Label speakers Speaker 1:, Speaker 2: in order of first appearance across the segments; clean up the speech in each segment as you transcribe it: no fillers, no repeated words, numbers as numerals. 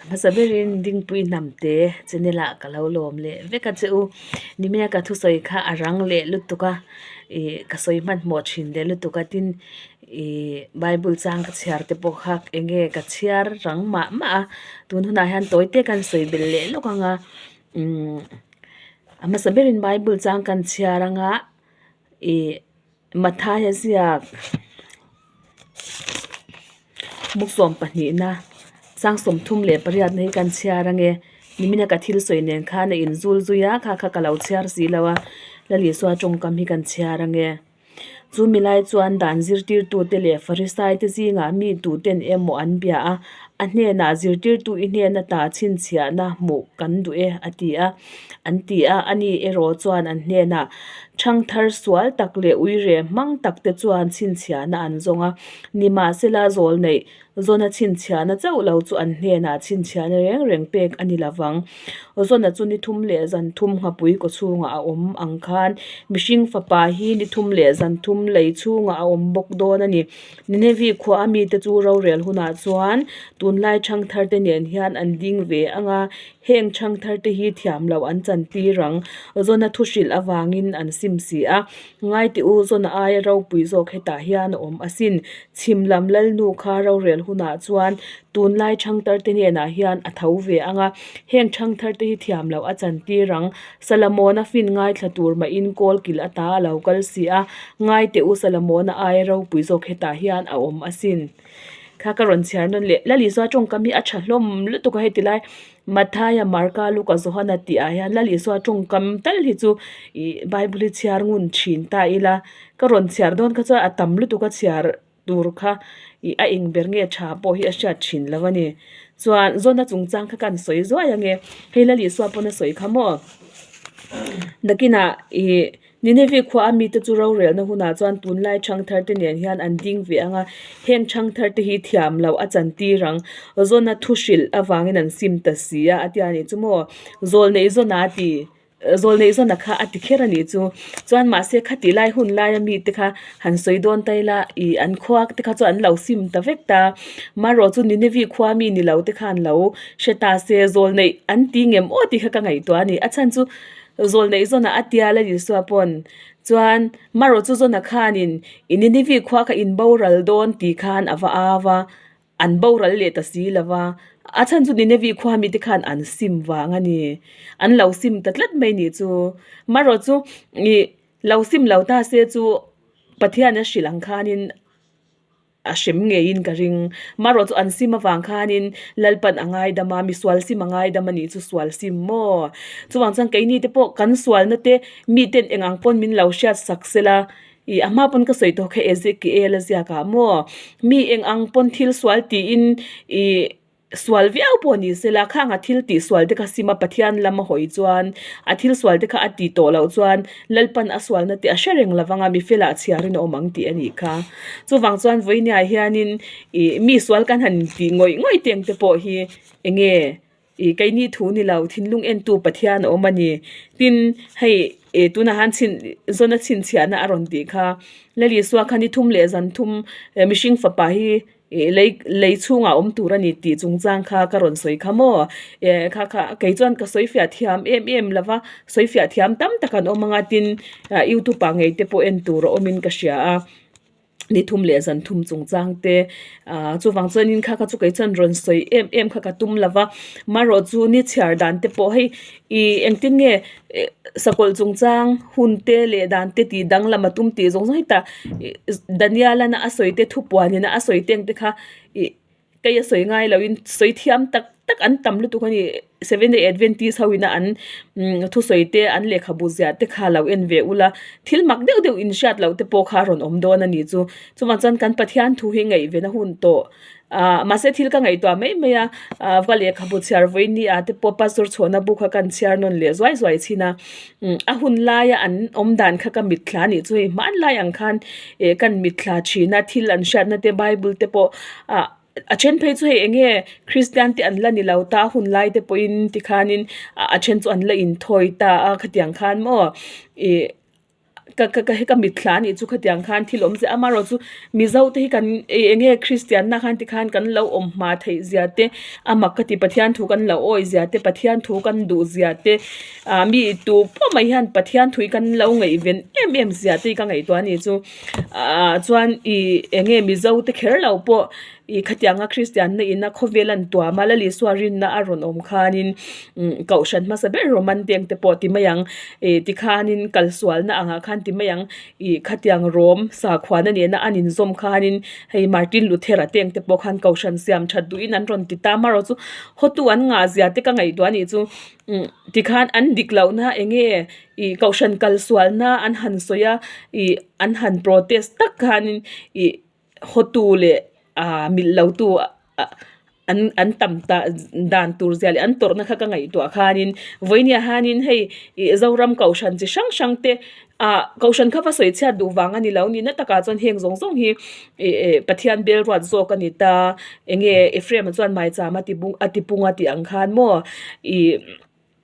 Speaker 1: Hmasa berin Dingpui Hnamte channel ah ka lo lawm leh vek a che u. Nimina ka thusawi kha a rang leh lutuk a, ih ka sawi hmanhmawh thin leh lutuk a tin ih bible chang ka chhiar te pawh kha eng nge ka chhiar rang mah mah a, tun hunah hian tawi te kan sawi belh leh lawk ang a, umm a hmasa berin bible chang kan chhiar ang a ih. Mathaia ziak buk 12na sang 38 na hi kan chhiar ange nimina ka thil sawi nen khan a inzul zui a kha kha ka lo chhiar si lo a Lal Isua tawngkam hi kan chhiar ange chu milai chuan dan zirtirtu te leh Farisai te zingah mi tuten emaw an bia a a hnenah zirtirtu i hnen ata chhinchhiahna hmuh kan duh e a ti a an ti a ani erawh chuan an hnenah Thangthar sual tak leh uire hmang tak te chuan chhinchhiahna an zawng a, nimahsela zawl neih zawna chhinchhiahna chauh lo chu an hnenah chhinchhiahna reng reng pek a ni lovang. Zawna chu ni thum leh zan thum nghapui kaw chhungah a awm ang khan mihring fapa hi ni thum leh zan thum lei chhungah a awm bawk dawn a ni. Ninevi khua a mite chu rorel hunah chuan tunlai thangthar te nen hian an ding ve ang a, Heng thangthar te hi thiam loh an chan tir ang. Zawna thu hrilh avangin an sim si a. Ngai teh u, Zawna aia ropui zawk hetah hian a awm asin. Chhim lam Lalnu kha rorel hunah chuan tunlai thangthar te hnenah hian a tho ve ang a. Heng thangthar te hi thiam loh a chan tir ang. Salamona fin ngaithla tur mahin kawl kil ata a lo kal si a. Ngai teh u, Salamona aia ropui zawk hetah hian a awm asin. Kha ka rawn chhiar nawn leh Lal Isua tawngkam hi a tha hlawm lutuk a heti lai Mathaia Marka Luka Johana tih ah hian Lal Isua tawngkam tal hi chu ih bible hi chhiar ngun thin ta ila ka rawn chhiar dawn kha chuan a tam lutuk a chhiar tur kha ih a eng ber nge tha pawh hi a hriat thin lo a ni chuan zawna chungchang kha kan sawi zuai ange hei Lal Isua pawn a sawi kha maw nakinah ih. Ninevi khua a mite chu rorelna hunah chuan tunlai thangthar te nen hian an ding ve ang a, heng thangthar te hi thiam loh a chan tir ang. Zawna thu hrilh avangin an sim ta si a, a tia nih chu maw? Zawl neih zawna a ti, zawl neih zawna kha a ti kher a nih chu. Chuan mahse khati lai hun laia mite kha han sawi dawn ta ila ih an khua te kha chu an lo sim ta vek ta. Marawh chu Ninevi khua mi ni lo te khan lo hre ta se, zawl neih an ti ngem aw tih kha ka ngaihtuah a ni. A chhan chu Zawl neih zawnah a tial a Isua pawn chuan marawh chu zawna khanin i Ninivi khua kha in boral dawn tih khan a va au a, an boral leh ta si lo va, a chhan chu Ninivi khua mite khan an sim vang a ni, an lo sim ta tlat mai nih chu. Marawh chu ih lo sim lo ta se chu Pathian a hrilh ang khanin. A hrem ngeiin ka ring. Marawh chu an sim avang khanin Lalpan a ngaidam a, misual sim a ngaidam a nih chu sual sim maw? Chuvang chuan keini te pawh kan sualna te miten eng ang pawn min lo hriat sak sela, ih a hma pawn ka sawi tawh kha Ezekiel a ziak ah maw? Mi eng ang pawn thil sual tiin ih. Sual viau pawh ni sela, khang a thil tih sual te kha sim a Pathian lam a hawi chuan, a thil sual te kha a ti tawh loh chuan Lalpan a sualna te a hre reng lo vang a, mi felah chhiarin a awm ang tih a nih kha. Chuvang chuan vawinia hianin ih mi sual kan han tih ngawih ngawih teng te pawh hi eng nge ih keini thu ni lo thinlung entu Pathian a awm a ni. Tin, hei ih tunah han chhin zawna chhinchhiahna a rawn tih kha Lal Isua kha ni thum leh zan thum mihring fapa hi Ih lei lei chhungah awm tur a ni tih chungchang kha ka rawn sawi kha maw? Eh kha kha kei chuan ka sawi fiah thiam em em lo va, sawi fiah thiam tam tak an awm ang a tin ah youtube ah ngei te pawh en tur a awmin ka hria a, ni thum leh zan thum chungchang te ah chuvang chuanin kha kha chu kei chuan rawn sawi em em kha ka tum lo va, marawh chu ni chhiar dan te pawh hei ih engtin nge Sakawlh chungchang hun te leh dan te tih danglam a tum tih zawng zawng hi tah ih Daniel-an a sawi te thupuanin a sawi te ang te kha ih kei a sawi ngai loin sawi thiam tak tak an tam lutuk a ni. Seventh Day Adventist ho ina an thusawi te an lehkhabu ziah te kha lo en ve ula thil mak deuh deuh inhriat loh te pawh kha a rawn awm dawn a ni chu. Chuvang chuan kan Pathian thu hi ngaihven a hun tawh. Ahh mahse thil ka ngaihtuah mai mai a ahh va lehkhabu chhiar vawi ni ah te pawh pastor chhuahna bu kha kan chhiar nawn leh zuai zuai thin a umm a hun laia an awm dan kha ka mitthla anih chu hei hmanlai ang khan ih kan mitthla thin a thil an hriatna te bible te pawh ah a then phei chu hei eng nge christian te an la ni lo ta a hun lai te pawhin tikhanin a then chu an la inthawi ta a khatiang khan maw ih. Ka ka ka ka mitthla anih chu khatiang khan thil awm zia amaherawh chu Mizo te hi kan ih eng nge Kristian na khan tikhan kan lo awm hma theih zia te a mak ka ti Pathian thu kan lo awi zia te Pathian thu kan duh zia te ah mi tu pawh mai hian Pathian thu hi kan lo ngaihven em em zia te hi ka ngaihtuah anih chu ah chuan ih eng nge Mizo te kher lo pawh ih khatianga Kristian na ina khawvel an tuam a Lal Isua rinna a rawn awm khanin umm kohhran hmasa ber Roman te ang te pawh ti mai ang ih tikhanin kalsualna angah khan ti mai ang ih khatiang rawm sakhuana nena an inzawm khanin hei Martin Luther-a te ang te pawh khan kohhran siam that duhin an rawn ti ta amaherawh chu hawtu an ngah zia te ka ngaihtuah anih chu umm tikhan an dik lohna eng nge ih kohhran kalsualna an han sawi a ih an han protest tak khanin ih. Hawtu leh ah milh lotu an an tam ta dan tur zia leh an tawrhna kha ka ngaihtuah khanin vawinia hianin hei ih Zoram kohhran chi hrang hrang te ah kohhran kha va sawi chhiat duh vang a ni lo nihna takah chuan heng zawng zawng hi ih eh Pathian bel ruat zawk a ni ta eng nge Ephraim-a chuan maicham a ti bung a ti pung a tih ang khan maw ih.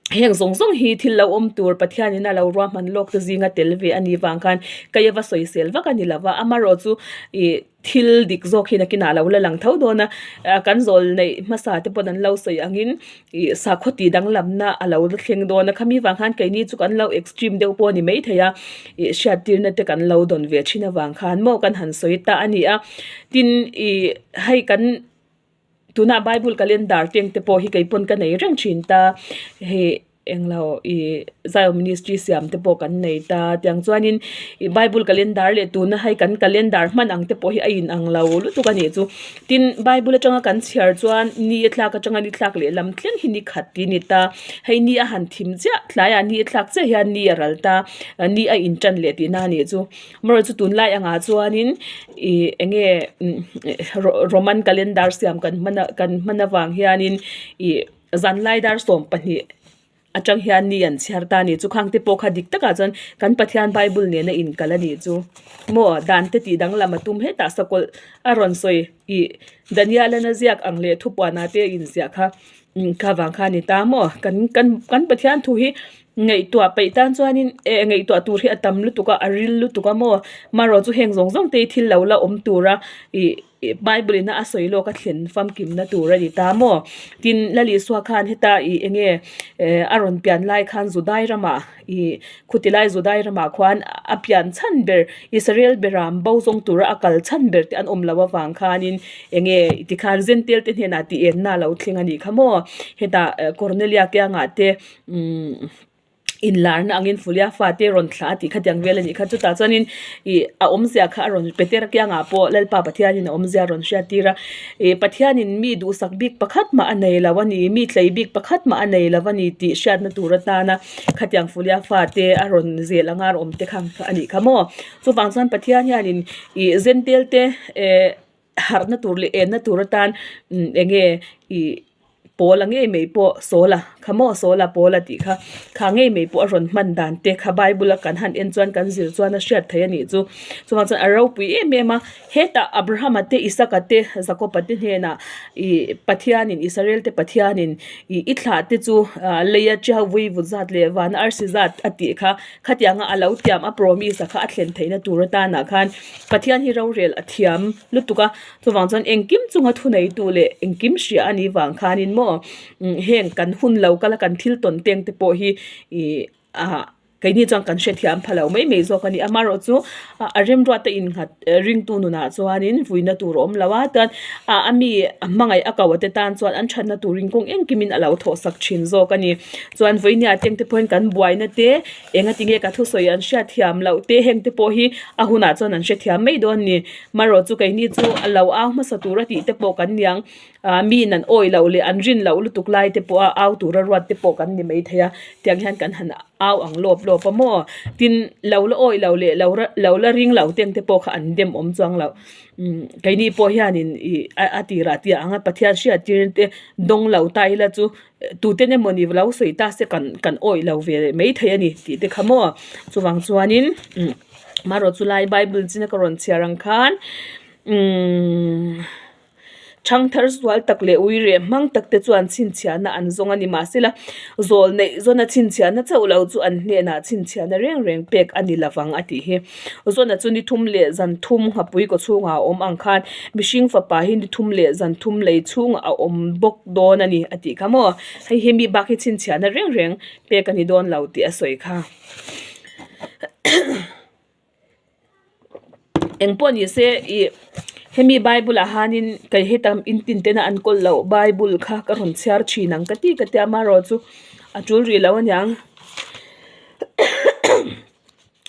Speaker 1: Heng zawng zawng hi thil lo awm tur Pathianin a lo ruahman lawk te zinga tel ve a nih vang khan kei ava sawisel vak a ni lo va, amaherawh chu ih thil dik zawk hi nakinah a lo la lang tho dawn a, kan zawl neih hmasa te pawn an lo sawi angin ih sakhaw tih danglamna a lo la thleng dawn a, khami vang khan keini chu kan lo extreme deuh pawh a ni maithei a, ih hriattirna te kan lo dawn ve thin avang khan maw kan han sawi ta a ni a, tin ih hei kan. Tunah Bible calendar teng te pawh hi kei pawn ka nei reng thin ta hei englo ih Zion ministry siam te pawh kan nei ta tiang chuanin ih Bible calendar leh tuna hei kan calendar hman ang te pawh hi a in ang lo lutuk a nih chu tin Bible atanga kan chhiar chuan ni a thlak atanga ni thlak leh lam thleng hi ni khat tih a ni ta hei ni a han thim chiah tlaiah ni a thlak chiah hian ni a ral ta ni a in tan leh tihna a nih chu. Amaherawh chu tunlai angah chuanin ih eng nge Roman calendar siam kan hman a kan hman avang hianin ih zanlai dar 12 atang hian ni an chhiar ta a ni chu khang te pawh kha dik takah chuan kan Pathian bible nena inkal a nih chu maw dan te tih danglam a tum hetah sakawlh a rawn sawi ih Daniel-an a ziak ang leh thupuanah te a inziah kha kha vang kha a ni ta maw kan kan kan Pathian thu hi. Ngaihtuah peih tan chuanin eh ngaihtuah tur hi a tam lutuk a a ril lutuk a maw marawh chu heng zawng zawng te hi thil lo la awm tura ih ih bible ina a sawi lawk a thlen famkimna tur a ni ta maw tin Lal Isua khan heta ih eng nge eh a rawn pian lai khan Judai ramah ih khuti lai Judai ramah khuan a pian chhan ber Israel beram bo zawng tura a kal chhan ber te an awm loh avang khanin eng nge tikhan Jentail te hnenah tih enna a lo thleng a nih kha maw hetah Cornelia kiangah te. Umm inlarna angin Fulia fate rawn thlah a tih kha tiang vel a nih kha chutah chuanin ih a awmzia kha a rawn Petera kiangah pawh Lalpa Pathianin a awmzia a rawn hriat tir a ih Pathianin mi duhsak bik pakhat mah a nei lo a ni mi tlei bik pakhat mah a nei lo a ni tih hriatna tur atana khatiang Fulia fate a rawn zel anga a awm te kha a nih kha maw chuvang chuan Pathian hianin ih Zentel te eh harhna tur leh enna tur atan umm eng nge ih pawl a ngei mai pawh sawl a kha maw sawl a pawl a tih kha kha ngei mai pawh a rawn hman dan te kha bible a kan han en chuan kan zir chuan a hriat theih a nih chu chuvang chuan a ropui em em a hetah Abraham-a te Isaka te Jacob-a te hnenah ih Pathianin Israel te Pathianin ih i thlah te chu ah leia chiau vui vut zat leh van arsi zat a tih kha khatianga a lo tiam a promise a kha a thlen theihna tur atanah khan Pathian hi rorel a thiam lutuk a, chuvang chuan engkim chunga thuneitu leh engkim hria a nih vang khanin maw heng kan hun lo kala kan thil tawn teng te pawh hi ih ah keini chuan kan hrethiam pha lo mai mai zawk a ni. Amaherawh chu a remruata innghat ringtu nunah chuanin vuina tur a awm lo a, chuan a mi a hmangaih a ko te tan chuan an thatna turin kawng engkimin a lo thawhsak thin zawk a ni. Chuan vawinia teng te pawhin kan buaina te Enga tinge ka thusawi an hriatthiam loh te heng te pawh hi a hunah chuan an hrethiam mai dawn ni. Marawh chu keini chu a lo au hmasa tura tih te pawh kan niang ah miin an awih loh leh an rin loh lutuk lai te pawh a au tura ruat te pawh kan ni mai thei a, tiang hian kan han au ang lawp lawp a maw. Tin, lo la awih loh leh lo lo la ring lo teng te pawh kha an dem awm chuang loh. Umm keini pawh hianin ih a tirah tih ang a Pathian hriattir te dawng lo ta ila chu Tuten emawni lo sawi ta se kan kan awih lo ve mai thei a ni tih te kha maw chuvang chuanin umm marawh chu lai bible china ka rawn chhiar ang khan umm. Thangthar sual tak leh ui reh hmang tak te chuan chhinchhiahna an zawng a ni. Mahsela, zawl neih zawna chhinchhiahna chauh lo chu an hnenah chhinchhiahna reng reng pek a ni lovang a tih hi. Zawna chu ni thum leh zan thum nghapui kaw chhungah a awm ang khan mihring fapa hi ni thum leh zan thum lei chhungah a awm bawk dawn a ni a tih kha maw. Hei hi mi bak hi chhinchhiahna reng reng pek a ni dawn lo tih a sawi kha. Eng pawh ni se ih hemi bible ah hianin kei heta in tin tena an kawl loh bible kha ka rawn chhiar thin ang ka ti ka tia amaherawhchu a tul rih lo aniang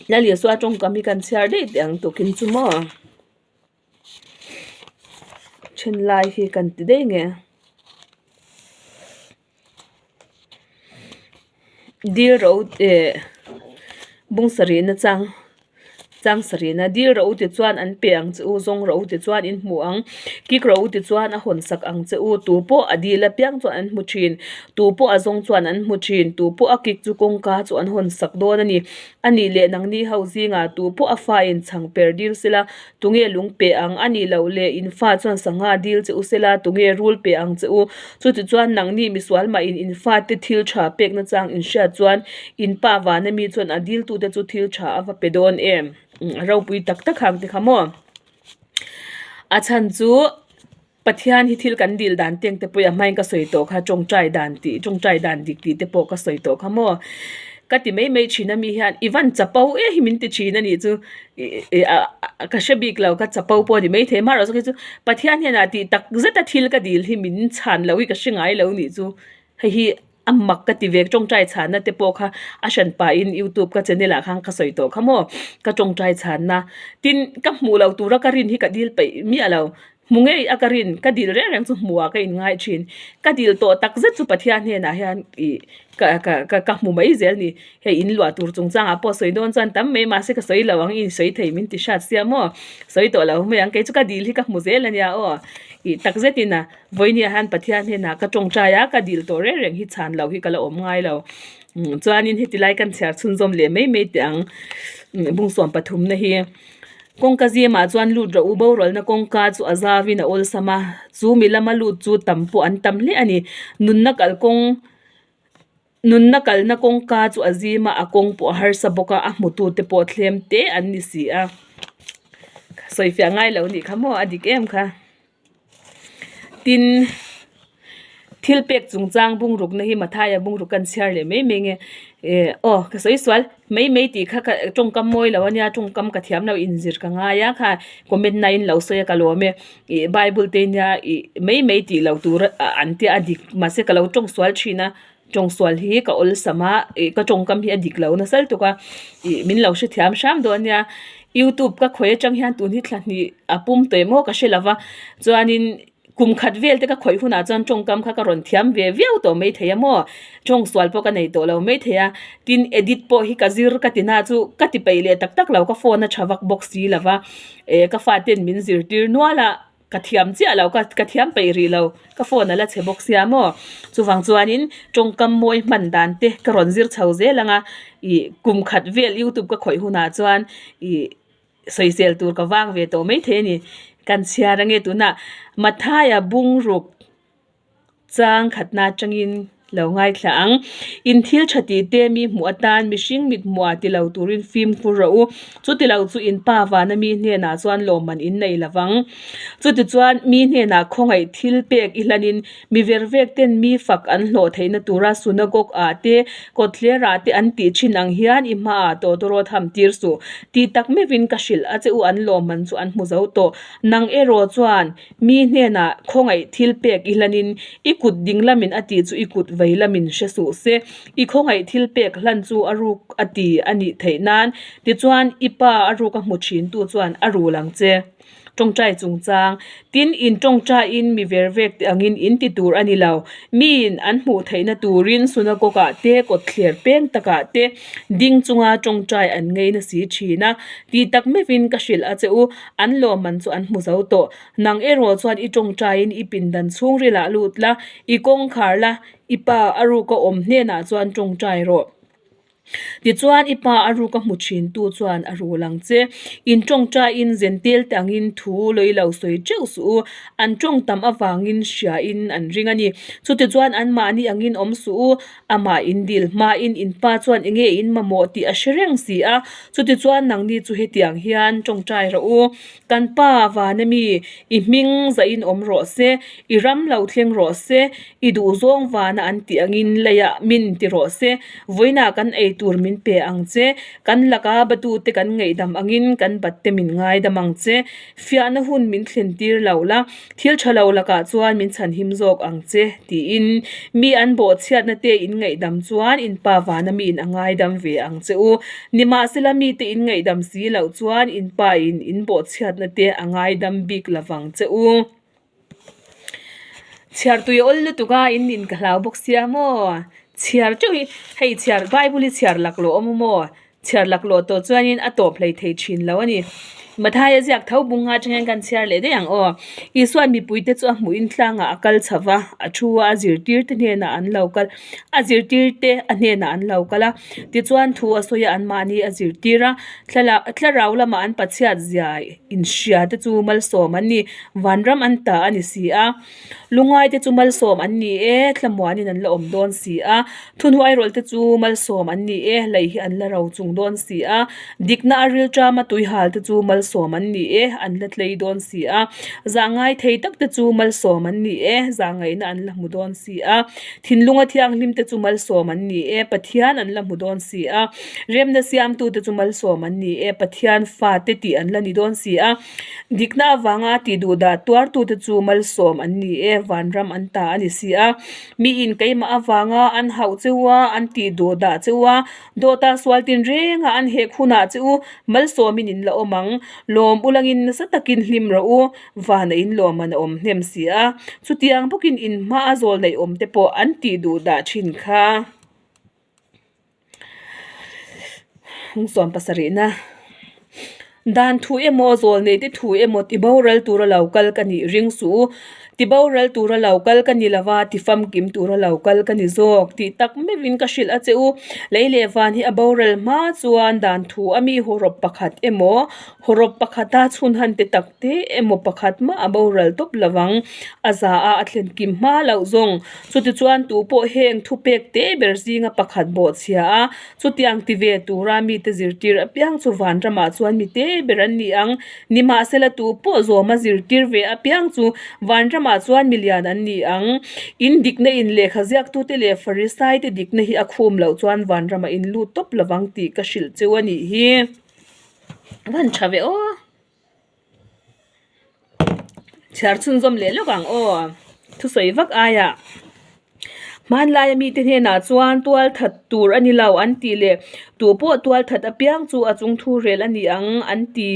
Speaker 1: Lal Isua tawngkam hi kan chhiar daih teh ang tukin chu maw. Then lai hi kan ti daih nge. Dil ro eh bung sarihna chang chang sarihna dil ro te chuan an pe ang che u zawng ro te chuan in hmu ang kik ro te chuan a hawn sak ang che u tu pawh a dil apiang chuan an hmu thin tu pawh a zawng chuan an hmu thin tu pawh a kik chu kawngka chu an hawn sak dawn a ni a nih leh nangni ho zingah tu pawh a fa in chhang per dil sela Tunge lung pe ang a nih loh le? In fa chuan sangha dil che u sela, tunge rul pe ang che u? Chutichuan nangni misual mah in in fate thil tha pekna chang in hriat chuan in pa vana mi chuan a diltute chu thil tha a va pe dawn em? A ropui tak tak hang te kha maw? A chhan chu Pathian hi thil kan dil dan teng te pawh i a hmain ka sawi tawh kha tawngtai dan tih tawngtai dan dik tih te pawh ka sawi tawh kha maw ka ti mai mai thin a mi hian i van chapo e hi min ti thin a nih chu ih ka hre bik lo ka chapo pawh a ni maithei amaherawhchu khi chu Pathian hian ah tih tak zet a thil ka dil hi min chhan loh hi ka hre ngai lo nih chu hei hi A mak ka ti ve, tawngtai chhanna te pawh kha a hran pahin youtube ka channel ah khan ka sawi tawh kha maw, ka tawngtai chhanna. Tin, ka hmuh loh tura ka rin hi ka dil peih miah lo, hmu ngei a ka rin, ka dil reng reng chu hmuh ah ka inngai thin. Ka dil tawh tak zet chu Pathian hnenah hian ih ka ka ka ka hmu mai zel ni. Hei in luah tur chungchangah pawh sawi dawn chuan tam mai mahse ka sawi lo ang, i insawi thei min ti hrat sia maw, sawi tawh lo mai ang, kei chu ka dil hi ka hmu zel a nia aw, ih tak zetin a. Vawinia hian Pathian hnenah ka tawngtai a, ka dil tawh reng reng hi chhan loh hi ka la awm ngai lo. Chuanin heti lai kan chhiar chhunzawm leh mai mai teh ang bungsawm pathumna hi. Kawngka zimah chuan lut rawh u, boralna kawngka chu a zauin a awlsam a, chu mi lama lut chu tam pawh an tam hle a ni. Nunna kalkawng Nunna kalna kawngka chu a zim a, a kawng pawh a harsa bawk a, a hmutute pawh thlem te an ni si a. Sawifiah ngai lo nih kha maw a dik em kha. Tin, thil pek chungchang bungrukna hi Mathaia bungruk kan chhiar leh mai mai nge eh aw ka sawi sual mai mai tih kha ka tawngkam mawi lo ania tawngkam ka thiam lo inzir ka ngai a kha comment na in lo sawi a ka lawm e ih bible te nia ih mai mai tih loh tur an tia a dik mahse ka lo tawng sual thin a tawng sual hi ka awlsam a ih ka tawngkam hi a dik lo nasa lutuk a ih min lo hrethiam hram dawn nia youtube ka khawih atang hian tun hi thla hnih a pum tawh emaw ka hre lo va chuanin kum khat vel te ka khawih hunah chuan tawngkam kha ka rawn thiam ve viau tawh maithei a maw tawng sual pawh ka nei tawh lo maithei a tin edit pawh hi ka zir ka ti na chu ka ti peih leh tak tak lo ka phone a tha vak bawk si lo va eh ka faten min zirtir nual a. Ka thiam chiah lo, ka ka thiam peih rih lo, ka phone a la chhe bawk sia maw? Chuvang chuanin tawngkam mawi hman dan te ka rawn zir chho zel ang a, ih kum khat vel youtube ka khawih hunah chuan ih sawisel tur ka vang ve tawh maithei a ni. Kan chhiar ange tunah Mathaia bungruk. Chang khatna atangin lo ngaithla ang. In thil tha tih te mi hmuh atan mihring mit hmuah ti lo turin fimkhur rawh u. Chuti lo chu in pa vana mi hnenah chuan lawmman in nei lo vang. Chutichuan mi hnenah khawngaih thil pek i hlanin mi vervek ten mi fak an hlawh theihna tura synagogue ah te kawtthler ah te an tih thin ang hian i hmaah tawtawrawt ham tir suh. Tih tak meuhin ka hrilh a che u an lawmman chu an hmu zo tawh. Nang erawh chuan Mi hnenah khawngaih thil pek i hlanin i kut ding lamin a tih chu i kut vei lamin hre suh se. I khawngaih thil pek hlan chu a ruk a ti a nih theih nan tichuan i pa a ruk a hmu thintu chuan a rul ang che. Tawngtai chungchang, Tin, in tawngtaiin mi vervek te angin in ti tur a ni lo. Miin an hmuh theihna turin synagogue-ah te, kawtthler peng takah te ding chunga tawngtai an ngei na si thin a. Tih tak meuhin ka hrilh a che u. An lawmman chu an hmu zo tawh. Nang erawh chuan i tawngtaiin i pindan chhungrilah lut la, i kawngkhar la, i pa a ruka awm hnenah chuan tawngtai rawh. Tichuan, i pa a ruk a hmu thintu chuan a rul ang che. In tawngtaiin zentel te angin thu lawih lo sawi teuh suh u. An tawng tam avangin hriain an ring a ni. Chutichuan anmahni angin awm suh u. Amah in dil hmain in pa chuan enge in mamawh tih a hre reng si a. Chutichuan nangni chu hetiang hian tawngtai rawh u. Kan pa vana mi, i hming zahin awm rawh se, i ram lo thleng rawh se, i duhzawng vana an tih angin leiah min ti rawh se, vawiinah kan ei tur min pe ang che, kan laka batute kan ngaihdam angin kan batte min ngaidam ang che, fiahna hun min thlen tir lo la, thil tha lo lakah chuan min chhanhim zawk ang che, tiin mi an bawhchhiatna te in ngaihdam chuan in pa vana mi in a ngaidam ve ang che u. Nimahsela mite in ngaihdam si loh chuan in pa in in bawhchhiatna te a ngaidam bik lovang che u. Chhiar tui a awl lutuk a, in in ka hlau bawk sia maw? Chhiar teuh hi, hei chhiar Bible hi chhiar laklawh awm maw? Chhiar laklawh tawh chuanin a tawp hlei thei thin lo a ni. Mathaia ziak tho bung nga atang hian kan chhiar leh daih ang aw. Isua'n mipuite chu a hmuhin tlangah a kal chho va, a thu a, a zirtirte hnenah an lo kal, a zirtirte a hnenah an lo kal a. Tichuan thu a sawi a, anmahni a zirtir a, thlalak thlarau lamah an Pathiat zia inhria te chu malsawm an ni, vanram an ta a ni si a. Lungaite chu malsawm an ni e, thlamuanin an la awm dawn si a. Thuhnuairawlhte chu malsawm an ni e, lei hi an la ro chung dawn si a. Dikna a rilṭama tuihalte chu malsawm an ni e, an la tlei dawn si a. Zahngai thei takte chu malsawm an ni e, zahngaihna an la hmu dawn si a. Thinlunga thianghlimte chu malsawm an ni e, Pathian an la hmu dawn si a. Remna siamtute chu malsawm an ni e, Pathian fate tih an la ni dawn si a. Dikna avanga tih duh dah tuartute chu malsawm an ni e, vanram an ta a ni si a. Miin keimah avanga an hauh cheu a, an tih duh dah cheu a, dawta sual tinrenga an hek hunah che u malsawmin in la awm ang. Lawm ulangin nasa takin hlim rawh u, vana in lawm an awm hnem si a. Chutiang bawkin in hmaa zawl neih awm te pawh an tih duh dah thin kha. Hmungsawm pasarihna Dan thu emaw zawlnei te thu emaw ti boral tura lo kal ka nih ring suh u. Ti boral tura lo kal ka ni lova ti famkim tura lo kal ka ni zawk tih tak meuhin ka hrilh a che u. Lei leh van hi a boral hma chuan dan thu a mi hawrawp pakhat emaw hawrawp pakhata chhunhan te tak te emaw pakhat mah a boral tawp lovang a za a a thlen kim hma loh zawng. Chutichuan tu pawh heng thupek te ber zinga pakhat bawhchhia a, chutiang ti ve tura mite zirtir apiang chu vanramah chuan mi te ber an ni ang. Nimahsela tu pawh zawma zirtir ve apiang chu vanramah chuan mi lian an ni ang. In dikna in lehkha ziaktute leh Farisaite dikna hi a khum loh chuan vanramah in lut tawp lovang tih ka hrilh cheu a nih hi. Van tha ve aw. Chhiar chhunzawm leh lawk ang aw thusawi vak aiah hmanlaia mite hnenah chuan tual that tur a ni lo an tih leh tu pawh tual that apiang chu a chung thu rel a ni ang an ti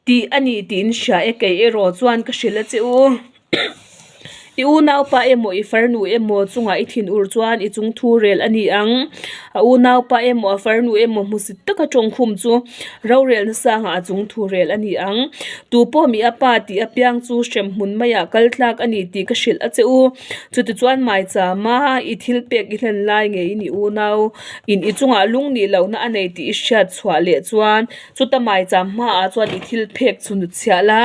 Speaker 1: tih a ni tih in hria e kei erawh chuan ka hrilh a che u. I unaupa emaw i farnu emaw chungah i thin ur chuan i chung thu rel a ni ang. A unaupa emaw a farnu emaw hmusit taka tawngkhum chu rorelna sangah a chung thu rel a ni ang. Tu pawh mi a pa tih apiang chu hrem hmun maiah kal tlak a ni tih ka hrilh a che u. Chutichuan maichama i thil pek i hlen lai ngeiin i unau in i chungah lung nih lohna a nei tih i hriat chhuah leh chuan chuta maicham hmaah chuan i thil phek chu hnutchhiah la.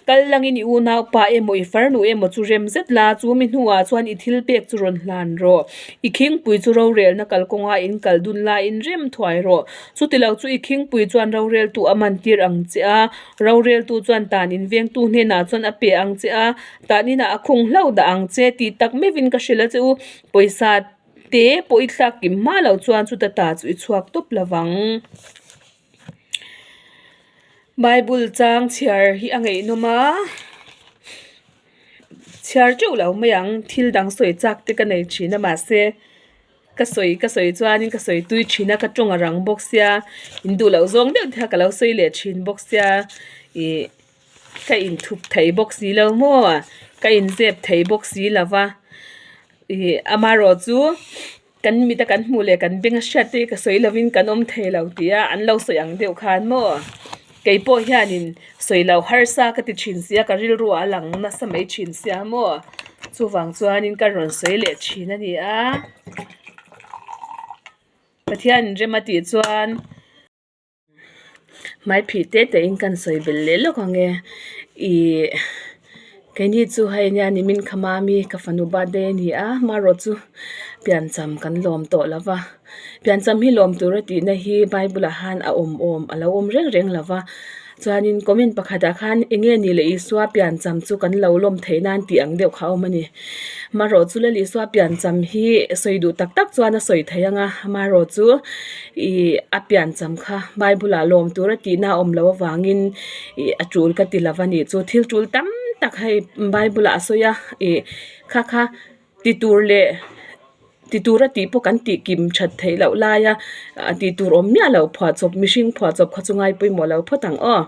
Speaker 1: Kal langin i unaupa emaw i farnu emaw chu rem zet la, chu mi hnuah chuan i thil pek chu rawn hlan rawh. I khingpui chu rorelna kalkawnga in kal dun laiin rem thuai rawh. Chutilo chu i khingpui chuan roreltu a man tir ang che a, roreltu chuan tan in vengtu hnenah chuan a pe ang che a, tan inah a khung hlauh dah ang che tih tak meuhin ka hrilh a che u. Pawisa te pawh i thlak kim hma loh chuan chuta ta chu i chhuak tawp lovang. Bible chang chhiar hi a ngaihnawm a, chhiar teuh lo mai ang thil dang sawi chak te ka nei thin a mahse ka sawi ka sawi chuanin ka sawi tui thin a ka tawng a rang bawk sia in duh loh zawng deuh te kha ka lo sawi leh thin bawk sia ih ka inthup thei bawk si lo maw ka inzep thei bawk si lo va ih amaherawh chu. Kan mita kan hmuh leh kan beng a hriat te ka sawi lovin kan awm thei lo tih a an lo sawi ang deuh khan maw kei pawh hianin sawi lo harsa ka ti thin sia ka rilru ah a lang nasa mai thin sia maw chuvang chuanin ka rawn sawi leh thin a ni a. Pathian rem a tih chuan hmai phih te te in kan sawi belh leh lawk ang e ihh keini chu hei nia nimin kha mami ka fanu birthday a ni a marawh chu piancham kan lawm tawh lo va piancham hi lawm tur a tihna hi bible ah khan a awm awm a lo awm reng reng lo va chuanin comment pakhatah khan eng nge ni le Isua piancham chu kan lo lawm theih nan tih ang deuh kha a awm a ni. Marawh chu Lal Isua piancham hi sawi duh tak tak chuan a sawi thei ang a, marawh chu ih a piancham kha Bible ah lawm tur a tihna a awm loh avangin ih a tul ka ti lo a nih chu thil tul tam tak hei Bible ah a sawi a ih kha kha ti tur leh. Ti tura tih pawh kan tih kim that theih loh laia tih tur awm miah loh phuahchawp mihring phuahchawp kha chu ngai pawimawh lo phawt ang aw.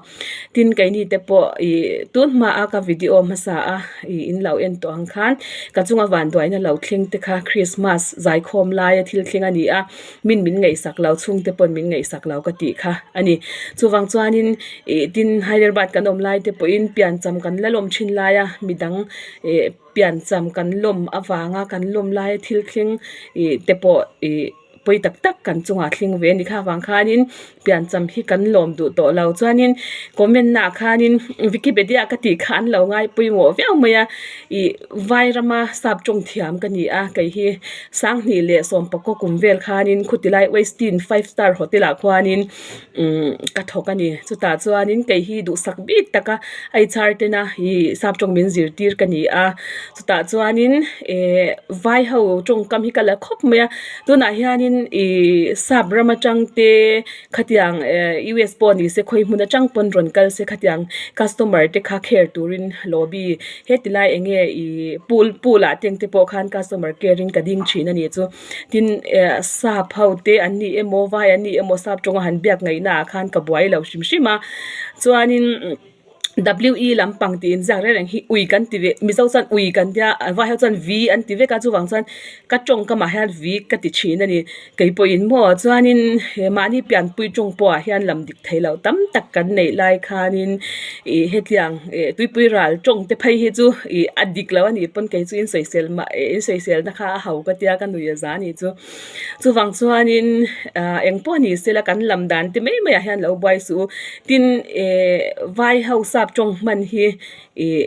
Speaker 1: Tin keini te pawh ih tun hmaa ka video hmasa a ih in lo en tawh ang khan ka chunga vanduaina lo thleng te kha Christmas zaikhawm laia thil thleng a ni a, min min ngaihsak lo chhung te paw'n min ngaihsak lo ka tih kha a ni. Chuvang chuanin ih tin Hyderabad kan awm lai te pawhin piancham kan la lawm thin laia midang ih. Piancham kan lawm avanga kan lawm laia thil thleng ih te pawh ih pawi tak tak kan chungah thleng ve a ni kha avang khanin piancham hi kan lawm duh tawh lo chuanin comment naah khanin wikipedia ka tih kha an lo ngai pawimawh viau mai a ih vai rama sap tawng thiam ka ni a kei hi sanghnih leh sawmpakaw kum vel khanin khutilai westin five star hotel ah khuanin Umm ka thawk a ni chutah chuanin kei hi duhsak bik taka a i char tena ih sap tawng min zirtir ka ni a chutah chuanin eh vai ho tawngkam hi ka la khawp mai a tunah hianin ih sap ram atang te khatiang eh US pawh ni se khawi hmun atang pawn rawn kal se khatiang customer te kha care turin lobby heti lai eng nge ih pool pool ah te ang te pawh khan customer care in ka ding thin a ni chu. Tin eh sap ho te an ni emaw vai an ni emaw sap tawnga han biak ngaihna ah khan ka buai lo hrim hrim a chuanin W E lampang tih inziak reng reng hi ui kan ti ve mizo chuan ui kan tia vai ho chuan v an ti vek a chuvang chuan ka tawngkamah hian v ka ti thin a ni keipawhin maw chuanin he mahni pianpui tawng pawhah hian lam dik thei loh tam tak kan neih lai khanin ih hetiang eh tuipui ral tawng te phei hi chu ih a dik lo a nih pawn kei chu in sawisel mah eh in sawiselna kha a ho ka tia ka nuih a za a nih chu chuvang chuanin ah eng pawh ni sela kan lam dan te mai maiah hian lo buai suh u tin eh vai ho sap tawng hman hi ih.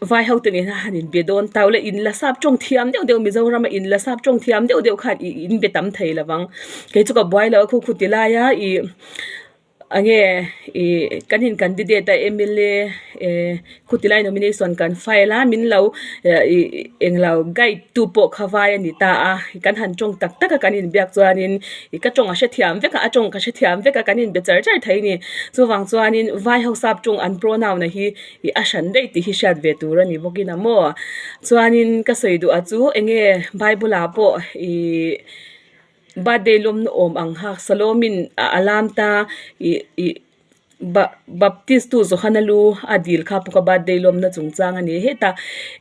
Speaker 1: Vai ho te nena han inbe dawn tau le in la sap tawng thiam deuh deuh Mizoram a in la sap tawng thiam deuh deuh khan ih in be tam thei lo vang. Kei chu ka buai lo a khu khu ti lai a ih enge ih kan in candidate a mla eh khu ti lai nomination kan file a min lo ih englo guide tu pawh kha vai a ni ta a kan han tawng tak tak a kan inbiak chuanin ih ka tawng a hrethiam vek a a tawng ka hrethiam vek a kan inbe char char thei a ni. Chuvang chuanin vai ho sap tawng an pronoun a hi. Ih a hran daih tih hi hriat ve tur a ni bawk in a maw chuanin ka sawi duh a chu eng nge bible ah pawh ih birthday lawmna awm ang kha Salomin a alam ta ih ih baptist tu Johana lu a dil kha pawh kha birthday lawmna chungchang a ni hetah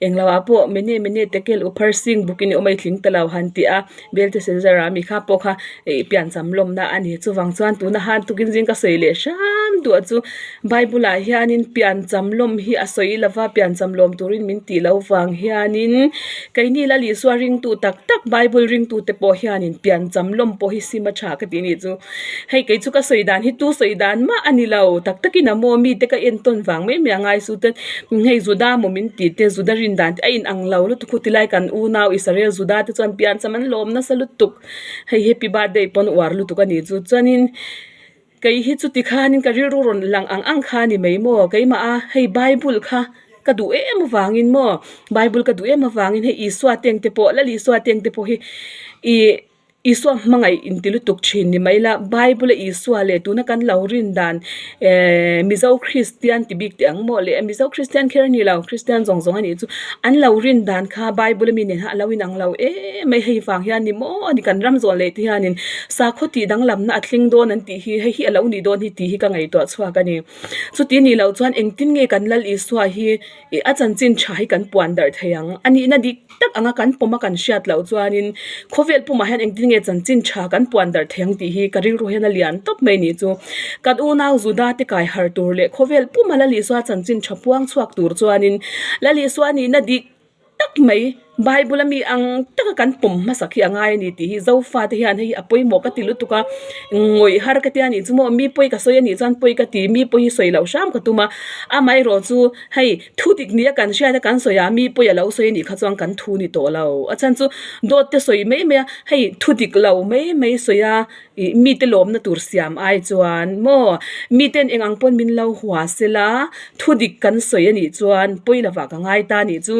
Speaker 1: englo ah pawh mene mene tekel upar sing buk in awm a i tling ta lo han tih a Belteshazzar a mi kha pawh kha ih piancham lawmna a ni chuvang chuan tuna han tukin zing ka sawi leh hram duh a chu Bible ah hianin piancham lawm hi a sawi lova piancham lawm turin min tih loh vang hianin keini Lal Isua ringtu tak tak Bible ringtu te pawh hianin piancham lawm pawh hi sim a tha ka tih a nih chu hei kei chu ka sawi dan hi tu sawi dan mah a ni lo tak takin a maw mite ka entawn vang mai mai a ngai su te hei Juda maw min tih te Juda rin dan te a inang lo lutuk hu tilai kan unau Israel Juda te chuan piancham an lawm nasa lutuk hei happy birthday pawn uar lutuk a nih chu chuanin. Kei hi chuti khanin ka rilru rawn lang ang ang kha a ni mai maw? Keimah a, hei Bible kha ka duh em avangin maw? Bible ka duh em avangin hei Isua teng te pawh, Lal Isua teng te pawh hi ih Isua hmangaih inti lutuk thin ni mai la, Bible a Isua leh tuna kan lo rin dan eh Mizo Kristian ti bik teh ang maw le, Mizo Kristian kher a ni lo, Kristian zawng zawng a nih chu, an lo rin dan kha Bible ami nen khan a lo inang lo em mai, hei vang hian ni maw ni kan ram zawn leh te hianin Sakhaw tih danglamna a thleng dawn an tih hi hei hi a lo nih dawn hi tih hi ka ngaihtuah chhuak a ni. Chuti nih loh chuan engtin nge kan Lal Isua hi ih a chanchin tha hi kan puan darh thei ang? A nihna dik tak anga kan pawm a kan hriat loh chuanin khawvel pumah hian engtin nge chanchin tha kan puan darh thei ang tih hi ka rilru hian a lian tawp mai nih chu. Kan unau Juda te kai harh tur leh khawvel puma Lal Isua chanchin tha puang chhuak tur chuanin Lal Isua nihna dik tak mai. Bible a mi ang taka kan pawm hmasak hi a ngai a ni tih hi Zofa te hian hei hi a pawimawh ka ti lutuk a, ngawih har ka tia nih chu maw mi pawi ka sawi a nih chuan pawi ka ti mi pawi hi sawi loh hram ka tum a, amaherawh chu hei thu dik nia kan hriat a kan sawi a mi pawi a lo sawi a nih kha chuan kan thu ni tawh lo a chhan chu dawt te sawi mai mai a hei thu dik lo mai mai sawi a ih mite lawmna tur siam ai chuan maw miten eng ang pawn min lo hua sela thu dik kan sawi a nih chuan pawi lovah ka ngai ta a nih chu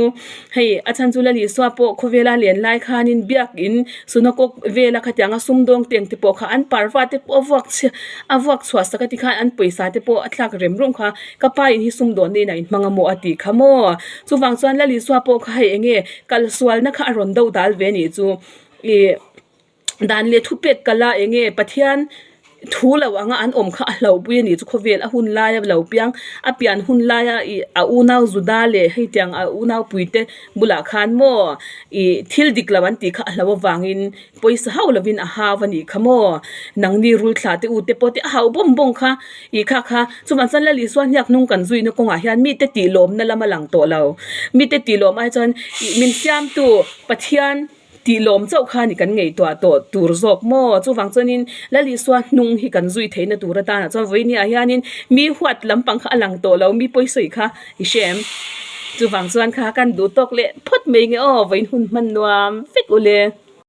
Speaker 1: hei a chhan chu Lal Isua pawh khawvela len lai khanin biakin sunakawk vela khatianga sumdawng teng te pawh kha an parva te pawh a vuak chhia a vuak chhuah sak a tikhan an pawisa te pawh a thlak rem rum kha ka pa in hi sumdawnna inah in hmang a maw a tih kha maw chuvang chuan Lal Isua pawh kha hei eng nge kalsualna kha a rawn do dal ve a nih chu ih. Dan leh thupek kal a enge Pathian thu lo anga an awm kha a hlauhpui a nih chu khawvel a hun laia lo piang a pian hun laia ih a unau Juda leh hei tiang a unau puite bulah khan maw ih thil dik lo an tih kha a hlau avangin pawisa hauh lovin a hau a nih kha maw nangni rul thlah te u te pawh te a hauh bawm bawm kha ih kha kha chuvang chuan Lal Isua hniak hnung kan zuina kawngah hian mite tih lawmna lam a lang tawh lo mite tih lawm ai chuan ih min siamtu Pathian. Tih lawm chauh kha ni kan ngaihtuah tawh tur zawk maw? Chuvang chuanin Lal Isua hnung hi kan zui theihna tur atanah chuan vawinia hianin mi huat lampang kha a lang tawh lo, mi pawisawi kha i hre em? Chuvang chuan kha kan duh tawk leh phawt mai nge aw, vawiin hun hman nuam vek ule.